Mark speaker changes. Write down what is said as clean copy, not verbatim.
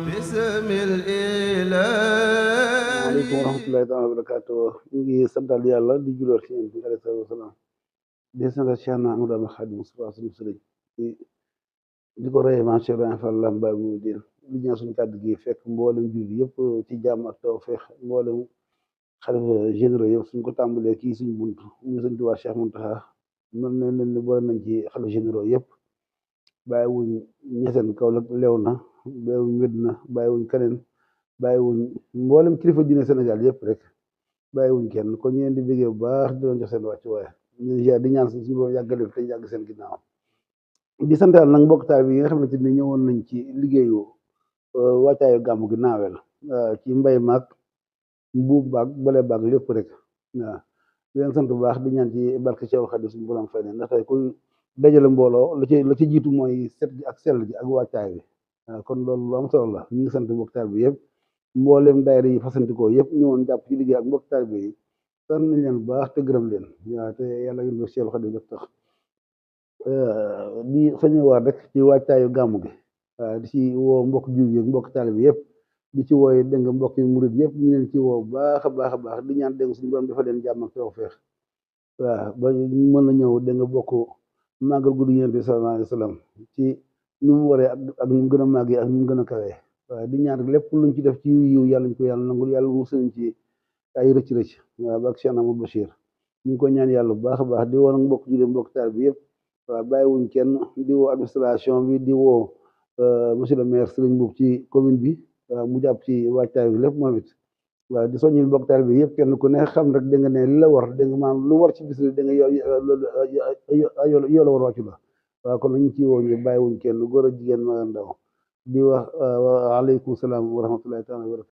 Speaker 1: بسم الإله.
Speaker 2: waaleykum wa rahmatullahi taala wa barakaatu. ñu ngi santal yàlla di julloor ci yonent bi alayhi salaatu wa salaam di sant Cheikh na Ahmadou Bamba Xaadimu Mustafaa suñu sëriñ di ko royee maam Cheikh Ibrahima Fall Lamp Baay Muridiin di ñaan suñu kàddu gi fekk mboolem jullit yëpp ci jàmm ak tawfeex mboolem xalifa généraux yëpp suñ ko tàmbalee kii suñu bunt ñu sëñ Tuubaa Cheikh Muntaxa mën nañ leen ni boole nañ ci xalifa généraux yëpp bàyyiwuñ ñeseen Kaolack lew na bàyyiwuñ Medina bàyyiwuñ keneen bàyyiwuñ mboolem kilifa diine Sénégal yëpp rek bàyyiwuñ kenn kon ñu leen di bégee bu baax di leen jox seen wàccu waaye di ñaan suñu borom yàggale fi te yàgg seen ginnaaw di santal nag mbokk taal bi yi nga xamante ni ñëwoon nañ ci liggéeyu wàccaayu gàmmu gi naawel ci mbay maag mbuub baag bale baag lépp rek waaw di leen sant bu baax di ñaan ci barke Cheikhul Khadim suñu borom fay ne ndax tey kuy dajale mbooloo la ci jiitu mooy set gi ak sell gi ak wàccaay bi waaw kon loolu lu am solo la ñu ngi sant mbokk taal bi yëpp mboolem daayira yi fasantikoo yëpp ñëwoon jàpp ci liggéey ak mbokk taal bi yi sant nañ leen bu baax te gërëm leen waaw te yàlla yéen ba Cheikhul Khadim def tax di soññewaat rek ci wàccaayu gàmmu gi waaw di ci woo mbokk jur yi mbokk taalibe yëpp di ci wooye dégg nga mbokk yi murit yëpp ñu leen ci woo baax a baax a baax di ñaan dégg nga suñu borom dafa leen jàmm ak tawfeex waaw ba ñu mën a ñëw dégg nga bokk màggal guddi Yonent bi sallallahu alayhi wa sallam ci nu mu waree ak nu mu gën a màggee ak nu mu gën a kawee waaw di ñaan rek lépp luñ ci def ci yiw yàlla ñu ko yàlla nangul yàlla musuñ ci ay rëcc-rëcc waaw ba ak Cheikh Amadou Bachir ñu ngi ko ñaan yàlla bu baax a baax di woo nag mbokk jullit mbokk taalibe bi yëpp waaw bàyyiwuñ kenn di woo administration bi di woo monsieur le maire Serigne Mboup ci commune bi waaw mu jàpp ci wàccaay bi lépp moom it waaw di soññil mbokk taalibe bi yëpp kenn ku ne xam rek da nga ne li la war da nga maam lu war ci bis da nga yow la war wàccu la waaw kon ñu ci woo ñu bàyyiwuñ kenn góor a jigéen mag ak ndaw di wax waaleykum salaam wa rahmatullahi taala wa barakatu